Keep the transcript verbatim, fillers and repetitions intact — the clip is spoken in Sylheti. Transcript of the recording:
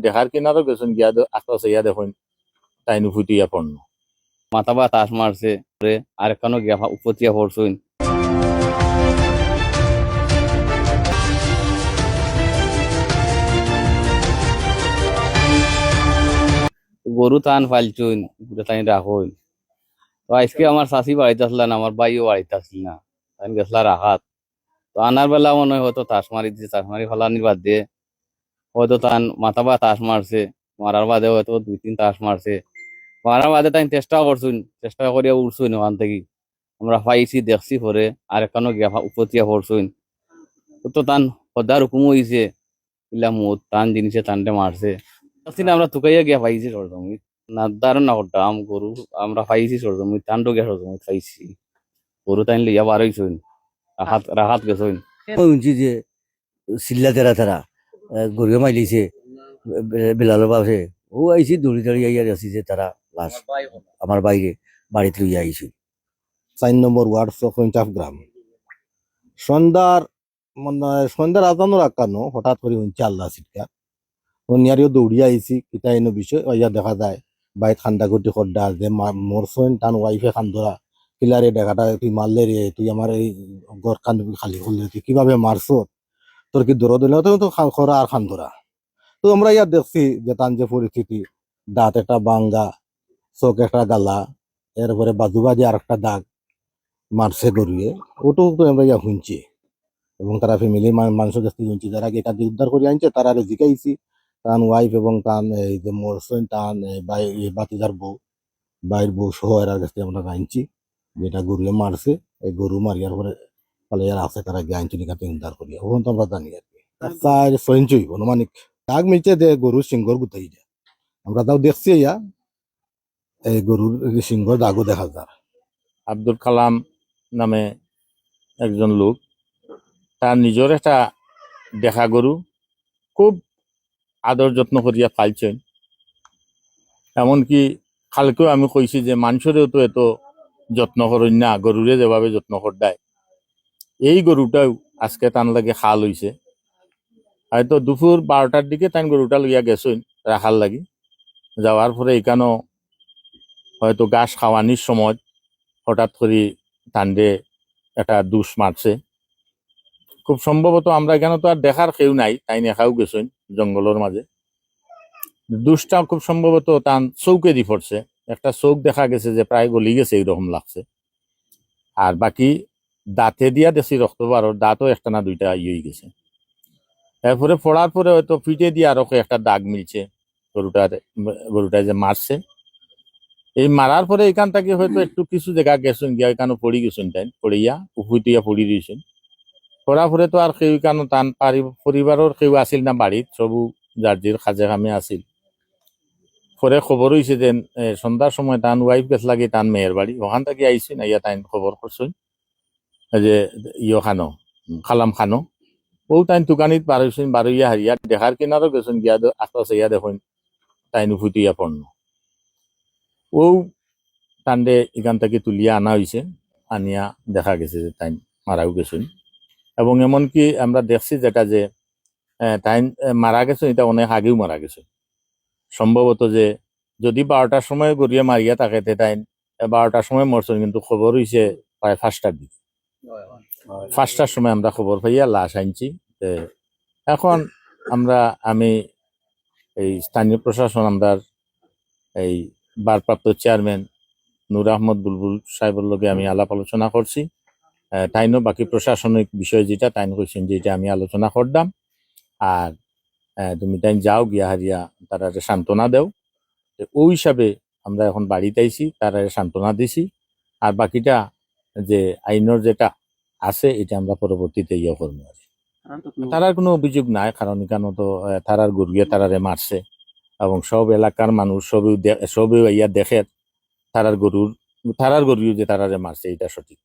দেখার কিনারো গেছইন, গিয়া দে-, আস্তা চাইয়া দেখইন, তাইন উফুতিয়া পড়ন। মাথা বা তাস মারছে, পরে আরেকখানো গিয়া ফা-, উফতিয়া পড়ছইন। গরু তান ফালছইন, গরু তাইন রাখইন। তো আইজকে আমার চাচি বাড়িত আছলা না, আমার ভাইও বাড়িত আছিল না, তাইন গেছলা রাখাত। তো আনার বেলা মনে হয় হয়তো তাস মারি দিছে, তাস মারি ফালানির বাদে হয়তো তান মাথা বা তাস মারছে, মারার বাদে হয়তো দুই তিন তাস মারছে। মারার বাদে তাইন চেষ্টা করছইন, চেষ্টা করিয়া উঠছইন ওখান থাকি। আমরা পাইছি, দেখছি পরে, আরেকখানো গিয়া ফা-, উফতিয়া পড়ছইন। তো তান খোদার হুকুম অইছে, ইলা মউত, তান জিনিসে তানরে মারছে। দেখছি না, আমরা তুকাইয়া গিয়া পাইছি সরজমিত। না, ধারণা করতাম গরু, আমরা পাইছি সরজমিত, তানরেও গিয়া সরজমিত পাইছি। গরু তাইন লইয়া বার অইছইন, রাখাত, রাখাত গেছইন। ওই হুনছি যে চিল্লা তেরা তেরা, এ, গরুয়ে মাইলিছে, বে-, বে-, বেলালর বাপে। ও আইছি দৌড়ি দৌড়ি আইয়া দেখছি যে তারা লাশ আমার বাইরে বাড়িত লইয়া আইছে। চার নম্বর ওয়ার্ড চকইনটাপ গ্রাম। সন্ধ্যার, মানে, সন্ধ্যার আজানর আগ কানো হঠাৎ করি হুনছি আল্লাহ চিৎকার। হুনিয়ারিও দৌড়িয়া আইছি, কিতা এনো বিষয়, আইয়া দেখা যায় বাইত কান্দাকুটি কররা যে মা-, মরছইন, তান ওয়াইফে কান্দরা, "কিলারে ডেকাটা তুই মারলে রে, তুই আমার এই ঘরখান খালি করলে, তুই কিভাবে মারছস? তোর কি দরদ অইলো না?" তো, তো খা-, খরা আর কান্দরা। তো আমরা ইয়া দেখছি যে তান যে পরিস্থিতি, দাঁত একটা ভাঙ্গা, চোখ একটা গালা, এরপরে বাজু বাজে আর একটা দাগ মারছে গরুয়ে, ওটাও তো আমরা ইয়া হুনছি। এবং তারা ফ্যামিলির মা-, মানুষের কাছ থেকে হুনছি, যারা গিয়ে কাজে উদ্ধার করে আনছে, তারা আরে জিগাইছি, তান ওয়াইফ এবং তান এই যে মরছইন, তান এই ভাই, এই ভাতিজার বউ, ভাইর বউ সহ এরার কাছ থেকে আমরা জানছি যে এটা গরুয়ে মারছে, এই গরু মারিয়ার পরে পালাইয়ার আছে, তারা গিয়ে আনছে নিকাতে উদ্ধার করিয়া, ওখান তো আমরা জানি আর কি। চার ছয় ইঞ্চি হইব আনুমানিক। দাগ মিলছে যে গরুর সিংহর গুতাই যায়, আমরা তাও দেখছি ইয়া, এই গরুর সিংহর দাগও দেখা যায়। আব্দুল কালাম নামে একজন লোক, তার নিজর একটা দেখা গরু খুব আদর যত্ন করিয়া পালছইন। এমনকি কালকেও আমি কইছি যে মানুষরেও তো এত যত্ন করইন না, গরুরে যেভাবে যত্ন কররায়। এই গরুটাও আজকে তান লাগি খাল অইছে। হয়তো দুপুর বারোটার দিকে তাইন গরুটা লইয়া গেছইন রাখার লাগি। যাওয়ার পরে ইকানো হয়তো ঘাস খাওয়ানির সময় হঠাৎ করি তানরে একটা দুষ মারছে। খুব সম্ভবত আমরা ইকানো তো আর দেখার কেউ নাই, তাইন একাউ গেছইন জঙ্গলর মাঝে। দুষটা খুব সম্ভবত তান চউখেদি পড়ছে, একটা চউখ দেখা গেছে যে প্রায় গলি গেছে, এইরকম লাগছে। আর বাকি দাঁতে দিয়া দেখছি রক্ত বারর, দাঁতও একটা না দুইটা ইয়ে হয়ে গেছে। এরপরে পড়ার পরে হয়তো পিঠে দিয়া আরো একটা দাগ মিলছে গরুটার, গরুটায় যে মারছে। এই মারার পরে এখান থেকে হয়তো একটু কিছু জায়গা গেছইন, গিয়া এখানে পড়ি গেছইন, তাইন পড়িয়া উফুতিয়া পড়ি রইছইন। পড়ার পরে তো আর কেউ এখানে তান পারি-, পরিবারর কেউ আছিল না বাড়িত, সবু যার যার কাজে কামে আছিল। পরে খবর অইছে যে, এ, সন্ধ্যার সময় তান ওয়াইফ গেছলাগি তান মেয়ের বাড়ি, ওখান থাকি আইছইন, আইয়া তাইন খবর করছইন যে ইয়ো খানো, কালাম খানো, ও তাইন তুকানিত বার অইছইন, বার অইয়া হারিয়া দেখার কিনারো গেছইন, গিয়া দে-, আস্তা চাইয়া দেখইন তাইন উফুতিয়া পড়ন। ও তানরে এখান থাকি তুলিয়া আনা অইছে, আনিয়া দেখা গেছে যে তাইন মারাও গেছইন। এবং এমনকি আমরা দেখছি যেটা যে, এ, তাইন, এ, মারা গেছইন, এটা অনেক আগেও মারা গেছইন। সম্ভবত যে যদি বারোটার সময় গরুয়ে মারিয়া থাকে, তে তাইন, এ, বারোটার সময় মরছইন, কিন্তু খবর অইছে প্রায় পাঁচটার দিকে। পাঁচটার সময় আমরা খবর পাইয়া লাশ আনছি। তে এখন আমরা, আমি এই স্থানীয় প্রশাসন, আমরার এই ভারপ্রাপ্ত চেয়ারম্যান নূর আহমদ বুলবুল সাহেবর লগে আমি আলাপ আলোচনা করছি। আহ, তাইনও বাকি প্রশাসনিক বিষয় যেটা, তাইন কইছেন যে এটা আমি আলোচনা করলাম। আর, আহ, তুমি তাইন যাও গিয়া হারিয়া তারারে সান্ত্বনা দেও। তো ওই হিসাবে আমরা এখন বাড়িত আইছি, তারারে সান্ত্বনা দিছি। আর বাকিটা যে আইনর যেটা আছে, এটা আমরা পরবর্তীতে ইয়ে করবো আর কি। তারার কোনো অভিযোগ নাই, কারণ এখানে তো, আহ, তারার গরুয়ে তারারে মারছে এবং সব এলাকার মানুষ সবেও দে-, সবেও আইয়া দেখের তারার গরুর, তারার গরুয়ে যে তারারে মারছে, এটা সঠিক।